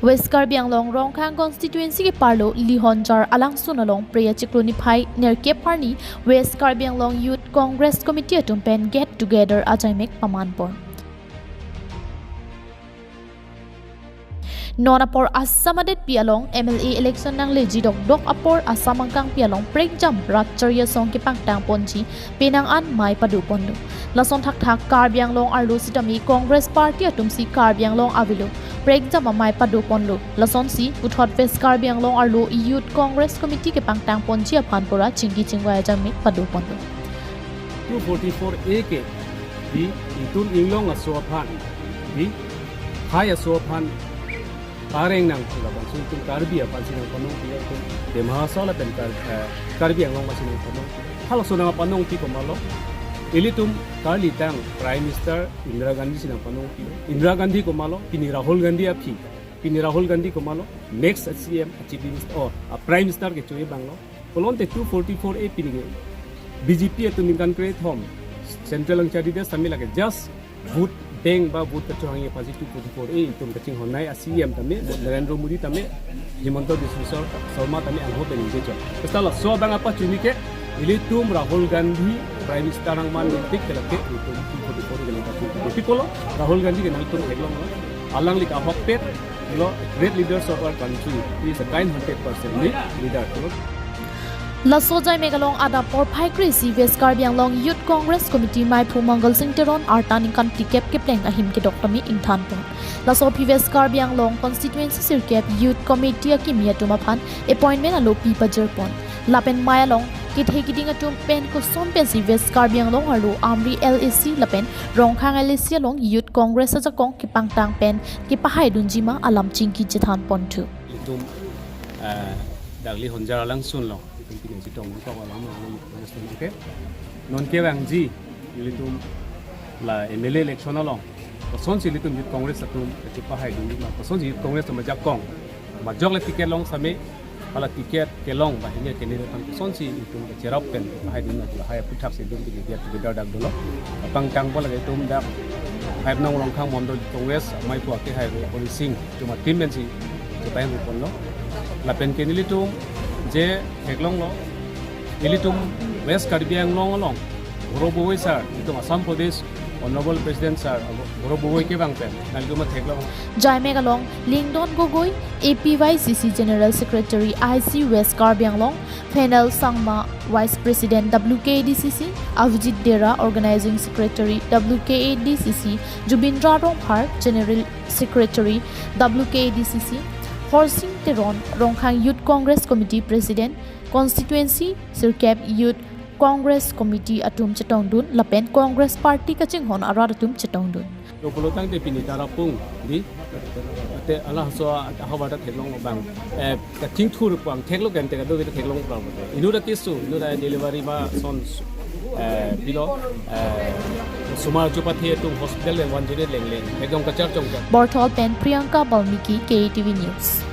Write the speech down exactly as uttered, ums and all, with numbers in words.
West Karbi Anglong Rongkhang constituency keparlo Lihonjar alangsun along Phre achiklo niphai nerkep arni West Karbi Anglong Youth Congress Committee atum pen get together ajaimek pamanpon. Non apor Assam adetpi along M L A election nangleji dokdok apor Assam angkangpi along prekjam rat charli asong kepangtangponji penang an mei padoponlo. Lason thakthak Karbi Anglong arlo sitame Congress Party atumsi Karbi Anglong avelo prekjam amei padoponlo. Lasonsi puthot West Karbi Anglong arlo Youth Congress Committee kepangtangponji aphan pura chingki chingvai ajaimek padoponlo. Two forty-four A ke di itum inglong aso aphan, di hai aso aphan pareng nang pula bangso itum Karbi aphansi nangpanongpi, itum Dima Hasao lapen Kar-, eh, Karbi Anglong aphansi nangpanongpi. Halaso nangpanongpi komatlo, ilitum karlitang Prime Minister Indira Gandhi si nangpanongpi. Indira Gandhi komatlo, pini Rahul Gandhi aphi. Pini Rahul Gandhi komatlo, next C M, Chief Minister, oh, a Prime Minister kechoji abanglo. Pulote two forty-four A pini ke B J P atum ningkan krethom Central angchadi des tame lake just vote bank ba vote kachohangji aphansi two forty-four A itum kachinghon nai, a C M tame Narendra Modi tame Himanta Biswa Sar-, Sarma tame angho pen injecho. Seta laso abang apachini ke ilitum Rahul Gandhi Prime Minister nangman tik ke lake itum two forty-four A ke nangkachini. People lo Rahul Gandhi ke nangtum theklonglo. Alangli ke ahokpet lo, great leaders of our country. He is a kind-hearted person, leader. Laso ajaimek along adap porphai kre-isi West Karbi Anglong Youth Congress Committee maiphu Mangal Sing Teron arta ningkan phlikep kepleng ahim kedok tame ingthanpon. Laso aphi West Karbi Anglong constituency sirkep Youth Committee akimi atum aphan appointment alopi pajirpon. Lapen mei along kethe kiding atum pen koson pensi West Karbi Anglong arlo Amri L A C lapen Rongkhang L A C along Youth Congress ajakong kepangtang pen kepahaidunji ma alam chingki chethanponthu. Itum, eh, dak Lihonjar alangsun along itum pini chetong kok alam along Youth Congress atum ke non kevangji ilitum la M L A election along kosonsi ilitum Youth Congress atum kepahaidunji ma, kosonsi Youth Congress atum ajakong majok le ticket long same, hala ticket kelong ba hini kene aphan kosonsi itum kecherap pen haidun, lahai aputhaksi itum pini dia together dak dolo. Pangtangpo lake itum dak five nong Rongkhang Mondol Congress maiphu ake hai Horising itum a-team pensi chepahingponlo. Lapen ke nelitum je theklonglo, nelitum West Karbi Anglong along Gaurav Gogoi sir, itum Assam Pradesh Honorable President sir, Gaurav Gogoi kevang pen nangtum theklong. Ajaimek along Lingdon Gogoi, A P Y C C General Secretary I C West Karbi Anglong, Phenel Sangma, Vice President W K A D C C, Avijit Dera, Organizing Secretary W K A D C C, Jubindra Rongphar, General Secretary W K A D C C, Horsing Teron, Rongkhang Youth Congress Committee President, Constituency sirkep Youth Congress Committee atum chetongdun lapen Congress Party kachinghon arat atum chetongdun. Lo pulo tangte pini Tarapung di, te ala so ahavar ta theklong abang, eh, kachingthur pang theklo kan te kado kita theklong pang. Inut ta keso, inut ta delivery ma son, eh, pilo, eh, sumar chupathe atum hospital le one zero eight lengle, ekdom kachar chongchar. Borthol pen Priyanka Balmiki, K T V News.